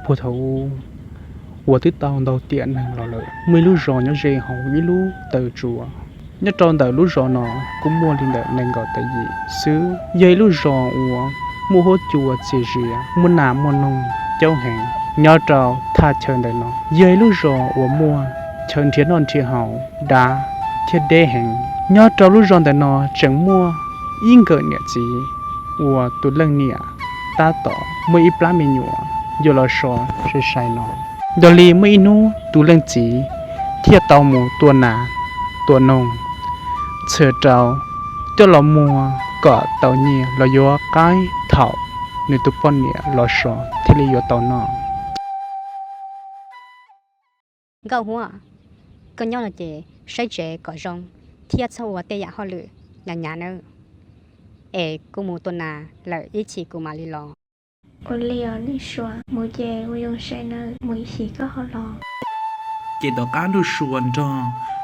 Puag thaum ub uas twb tau ntau tiam neeg los lawm, muaj ib lub zos nyob ze hauv ib lub taw tsua. Nyob rau ntawm lub zos no kuj muaj li ntawm nees nkaum tawm yim xwb. Yog ib lub zos uas muaj huab cua txias zias, muaj nas muaj noog coob heev. Nyob rau thaj chaw ntawm no yog ib lub zos uas muaj chaw nrhiav noj nrhiav haus, dav thiab deb heev. Nyob rau lub zos ntawm no tseem muaj ib nkawm niam txiv uas tus leej niam tab tom muaj ib plab me nyuam yuav los so sai sai no. Yog li muaj ib hnub tus leej txiv thiaj tau mus tua nas tua noog, txhawm rau coj los muag kom tau nyiaj los yuav qaib thaum nws tus poj niam los so thiaj li yuav tau noj. Nkauj Huab, koj nyob no ces saib tsev kom zoo thiab txhob ua tej yam hauj lwm hnyav hnyav nawb, es kuv mus tua nas lawm ib chim kuv mam li los. Ua li os Nuj Sua, mus ces ua zoo saib nawb, mus ib chim koj ho los. Ces tom qab Nuj Sua nrog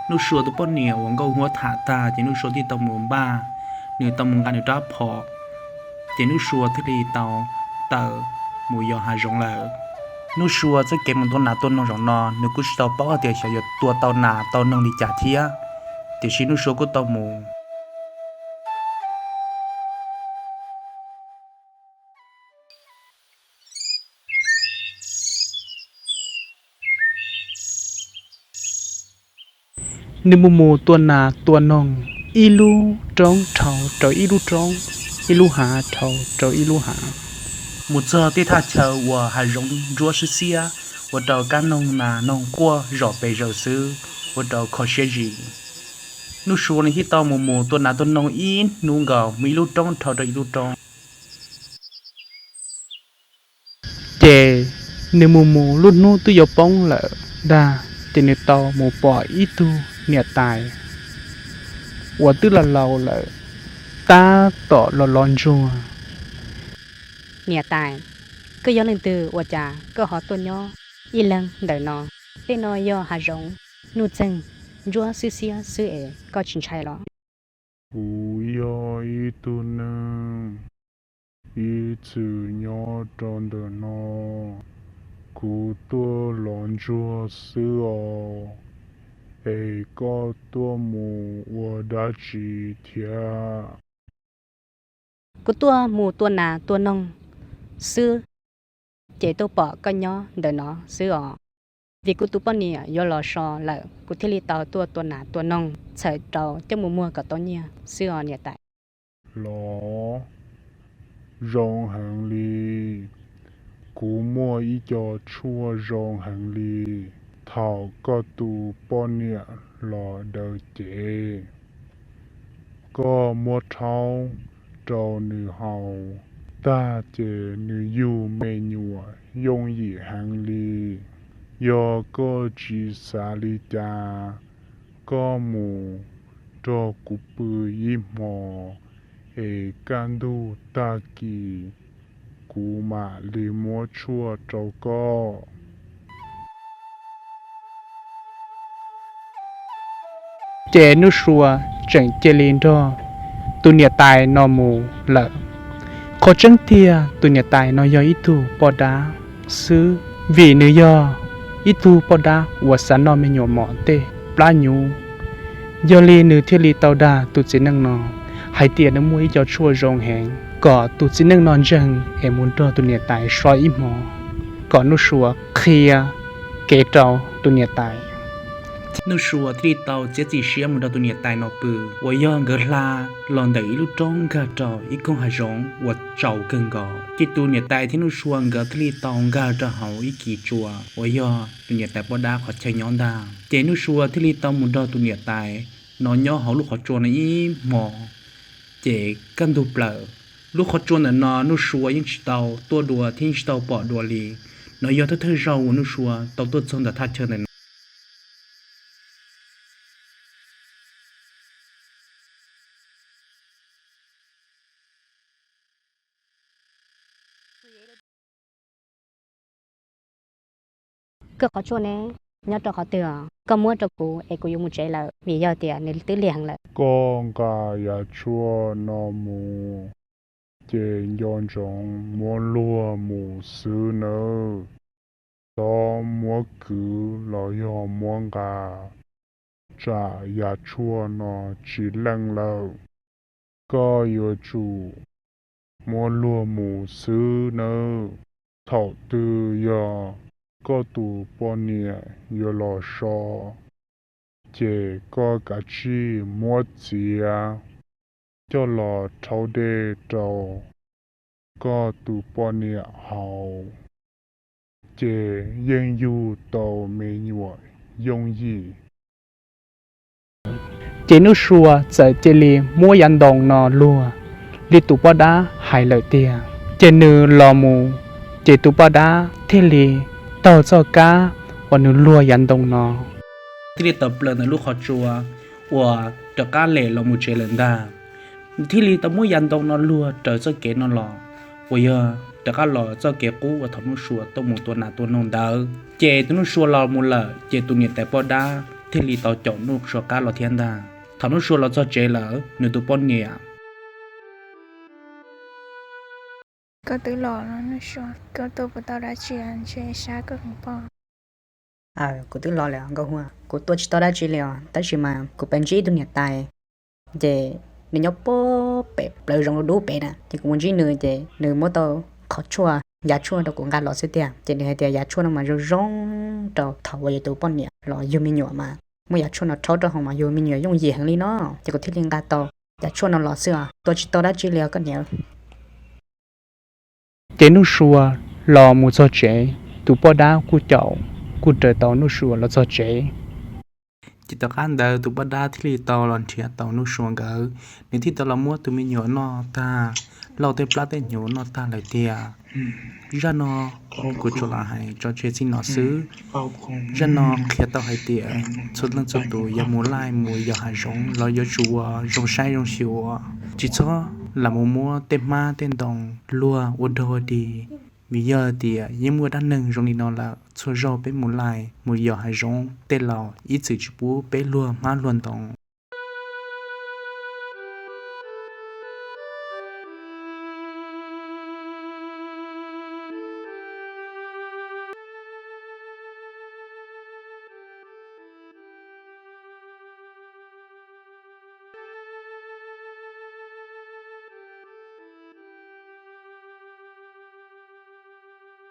Nuj Sua tus poj niam uas Nkauj Huab tham tag ces Nuj Sua thiaj tau mus npaj, nws tau mus nqa nws rab phom, ces Nuj Sua thiaj li tau tawm mus yos hav zoov lawm. Nuj Sua txoj kev mus tua nas tua noog zaum no nws kuj tsis tau paub hais tias xyov yuav tua tau nas tau noog li cas thiab, tiam sis Nuj Sua kuj tau mus. Nws mus mus tua nas tua noog, ib lub roob dhau rau ib lub roob, ib lub hav dhau rau ib lub hav, mus txog tej thaj chaw uas hav zoov ntsuab swb xiab, ua rau kab noog nas noog quaj zom pes zaws xwb, ua rau kho siab zim. Nuj Sua nws thiaj tau mus mus tua nas tua noog ib hnub nkaus, mus ib lub roob dhau rau ib lub roob. Ces nws mus mus lub hnub twb yuav poob lawm ntag, ces nws tau mus pom ib tug niam tais uas twb laus laus lawm, tab tom los lov ntsuag. Niam tais, koj yog leej twg ua cas koj ho tuaj nyob ib leeg ntawm no? Tej no yog hav zoov nuj txeeg ntsuab xwb xiab xwb es koj tsis ntshai los? Kuv yog ib tug neeg ib txwm nyob rau ntawm no, kuv tuaj lov ntsuag xwb os, es koj tuaj mus ua dab tsi thiab? Kuv tuaj mus tua nas tua noog xwb, ces tuaj pom koj nyob ntawm no xwb os. Vim kuv tus poj niam yuav los so lawm, kuv thiaj li tau tuaj tua nas tua noog txhawm rau coj mus muag kom tau nyiaj xwb os niam tais. Los, zoo heev li. Kuv muaj ib co tshuaj zoo heev li. Thaum koj tus poj niam los daws cev, koj muab rhaub rau nws haus tag ces nws yug me nyuam yooj yim heev li. Yog koj tsis xav li cas, koj mus nrog kuv pw ib hmos, es kaj ntug tag kis kuv mam li muab tshuaj rau koj. Ces Nuj Sua tseem cia li nrog tus niam tais no mus lawm. Qhov tseeb tiag tus niam tais no yog ib tug poj dab xwb, vim nws yog ib tug poj dab uas xav noj me nyuam mos tej plab nyuv. Yog li nws thiaj li tau dag tus txiv neej no hais tias nws muaj ib co tshuaj zoo heev, kom tus txiv neej no ntseeg es mus nrog tus niam tais so ib hmo, kom Nuj Sua qhia kev rau tus niam tais. Nuj Sua thiaj li tau txiav txim siab mus nrog tus niam tais no pw, uas yog nkawd hla los ntawm ib lub roob nkag rau ib koog hav zoov uas tsaus kawg nkaus. Ces tus niam tais thiab Nuj Sua nkawd thiaj li tau nkag rau hauv ib kis tsua uas yog tus niam tais poj dab qhov chaw nyob ntag. Ces Nuj Sua thiaj li tau mus nrog tus niam tais no nyob hauv lub qhov tsua no ib hmo. Ces kaj ntug plaws, lub qhov tsua ntawm no Nuj Sua yeej tsis tau tuaj dua thiab yeej tsis tau pom dua li. No yog thawj thawj zaug uas Nuj Sua tau tuaj txog ntawm thaj chaw ntawm no. Koj qhov tshuaj ne, nyob rau qhov twg os? Koj muab rau kuv es kuv yuav mus tsev lawm, vim yog tias nws twb lig heev lawm. Koj nqa yav tshuaj no mus, ces nco ntsoov muab luag mus xwb nawb. xyov muab kwv los yog muab nqa, tsam yav tshuaj no tsis leej lawm. Koj yuav tsum muab luag mus xwb nawb. Thaum twg yog koj tus poj niam yuav los so, ces koj kav tsij muab txiav coj los rhaub dej rau koj tus poj niam haus, ces yeej yug tau me nyuam yooj yim. Ces Nuj Sua txawm cia li muab yav ntoo no luag li tus poj dab hais lawm tiag. Ces nws los mus, ces tus poj dab thiaj li taug txoj kab uas nws luag yav ntoo no, thiaj li tawm plaws ntawm lub qhov tsua uas rov qab lem los mus tsev lawm ntag. Nws thiaj li tau muab yav ntoo no luag raws txoj kev no los, uas yog rov qab los txoj kev qub uas thaum Nuj Sua tuaj mus tua nas tua noog ntawd. Ces tus Nuj Sua los mus lawm, ces tus niam tais poj dab thiaj li tau caum Nuj Sua qab los thiab ntag. Thaum Nuj Sua los txog tsev lawm, nws tus poj niam Koj twb los no, koj tuaj puas tau dab tsi ntshe sab koj tus poj? Kuv twb los lawm Nkauj Huab, kuv tuaj tsis tau dab tsi li os, tab sis mas kuv pheej ntsib ib tug niam tais, ces nws nyob puag pem plawv zoov dub dub pem na, ces kuv mus ntsib nws ces nws muab tau qhov tshuaj, yav tshuaj rau kuv nqa los xwb tiag. Ces nws hais tias yav tshuaj no mas zoo zoo rau thaum uas yus tus poj niam los yug me nyuam mas muab yav tshuaj no rhaub rau haus mas yug me nyuam yooj yim heev li no, ces kuv thiaj li nqa tau yav tshuaj no los xwb os, tuaj tsis tau dab tsi li os koj niam. Ces Nuj Sua los mus txog tsev, tus poj dab kuj caum, kuj raws tau Nuj Sua los txog tsev. Ces tom qab ntawd tus poj dab thiaj li tau los nrhiav tau Nuj Sua nkawd, nws thiaj tau los muab tus me nyuam noj tag, lauj tej plab tej hnyuv noj tag lawm tiag. Zaj no kuv tsuas los hais tso tseg txij no xwb. Zaj no qhia tau hais tias txhua leej txhua tus yuav mus laij mus yos hav zoov los yuav tsum ua zoo saib zoo xyuas, tsis txhob lam mus muab tej hmab tej ntoo luag ua dog ua dig, vim yog tias yeej muaj dab neeg zoo li no lawm. Txhua zaug peb mus laij mus yos hav zoov tej laus ib txwm tsis pub peb luag hmab luag ntoo.